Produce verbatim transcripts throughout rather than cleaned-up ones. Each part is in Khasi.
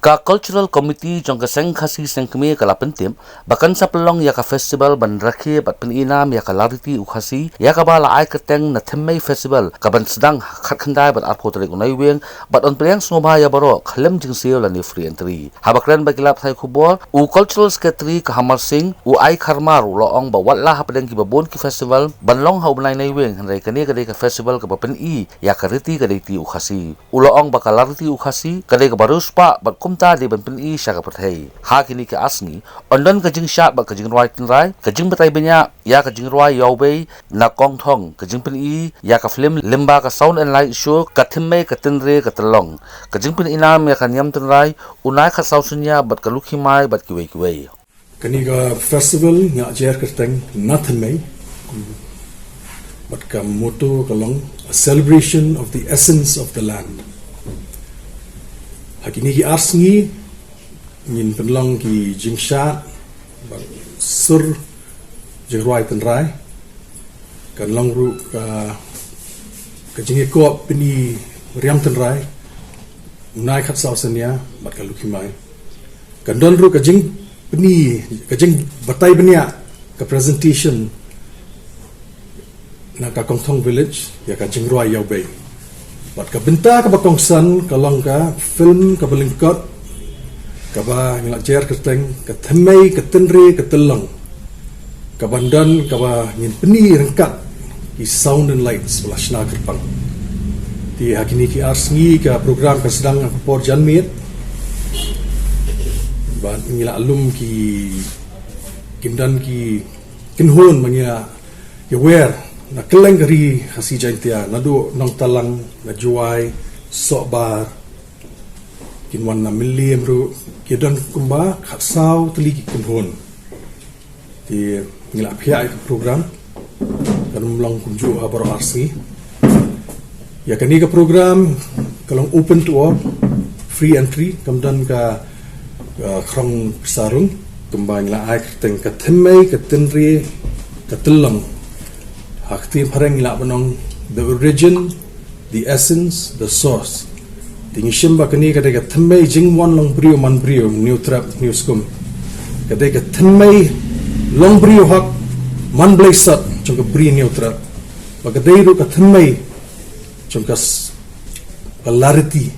Ka Cultural Committee jong ka Seng Khasi Seng Kmie ka la pyntip ba kan sa pynlong ïa ka festival ban rakhe bad pynïnam ïa ka Lariti u Khasi, ïa kaba la ai kyrteng Na Thymmei Festival, ka ban sdang ha khatkhyndai bad arphew tarik u Naiwieng, bad yn pdiang sngewbha ïa baroh khlem jingsiew lane free entry. Haba kren bad ki lad pathai khubor, u Cultural Secretary ka Hamar Singh, u I Kharmar, u la ong ba watla hapdeng kiba bun ki festival ban long ha u bnai Naiwieng, hynrei kane ka dei ka festival kaba pyni ïa ka riti ka dei ti u Khasi. U la ong ba ka Lariti u Khasi ka dei kaba riewspah bad kumta dei ban pyni sha ka pyrthei. Ha kine ki ar sngi yn don ka jingshad bad ka jingrwai tynrai, ka jingbatai bniah ïa ka jingrwai ïawbei na Kongthong, ka jingpyni ïa ka film lyngba ka Sound and Light Show, Ka Thymmei Ka Tynre Ka Tyllong, ka jingpynïnam ïa ka niam tynrai U Nai Khatsaw Synnia bad ka Lukhimai bad kiwei kiwei. Kane ka festival nga jer kyrteng Na Thymmei, bad ka motto ka long, "A celebration of the essence of the land." Ha kine ki ar sngi ngin pynlong ki jingshad bad sur jingrwai tynrai. Kan long ruh ka, ka jingïakop pyni riam tynrai, U Nai Khatsaw Synnia bad ka Lukhimai. Kan don ruh ka jingpyni, ka jingbatai bniah, ka presentation na ka Kongthong Village ïa ka jingrwai ïawbei. Bad ka bynta kaba kongsan ka long ka film kaba lyngkot, kaba ngi la jer kyrteng Ka Thymmei Ka Tynre Ka Tyllong, kaban don kaba ngin pyni ryngkat ki sound and lights ba la shna kyrpang. Te ha kine ki ar sngi ka program ka sdang ha ka por janmiet. Bad ngi la lum ki, kin don ki kynhun ba ngi la ïawer na kylleng ka ri Khasi Jaiñtia, naduh Nongtalang, na Jowai, Sohbar, kin wan na Mylliem ruh, ki don kumba khatsaw tylli ki kynhun. Te ngi la phiah ïa ka program, kan ym long kumjuh ha baroh ar sngi. Ïa kane ka program ka long open to all, free entry, kam don ka, uh, khrong pisa rung, kumba ngi la ai kyrteng Ka Thymmei Ka Tynre Ka Tyllong. Ha ka ktien phareng ngi lah ban ong the origin, the essence, the source. Te ngi shim ba kane ka dei ka thymmei jingwan long briew man briew, Hynñiewtrep Hynñiewskum. Ka dei ka thymmei long briew hok man blei sot jong ka Bri Hynñiewtrep. Bad ka dei ruh ka thymmei jong ka s-, ka lariti.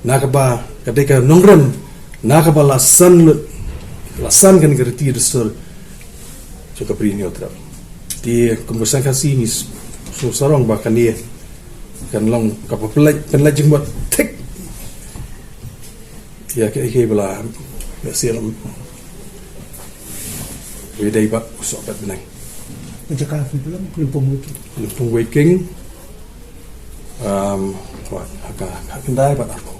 Na kaba ka dei ka nongrim na kaba la san lut, la san kane ka riti dustur jong ka Bri Hynñiewtrep. Te kum ka Seng Khasi ngi s-, sngew sarong ba kane kan long kaba pynlait, pynlait jingmut thik ïa kaei kaei ba la, ba sien lam. Wei dei ba u soh pat bneng. Ka jaka film Lympung Wei King. Lympung Wei King. Um, wat, ha ka, ha ka khyndai bad arphew.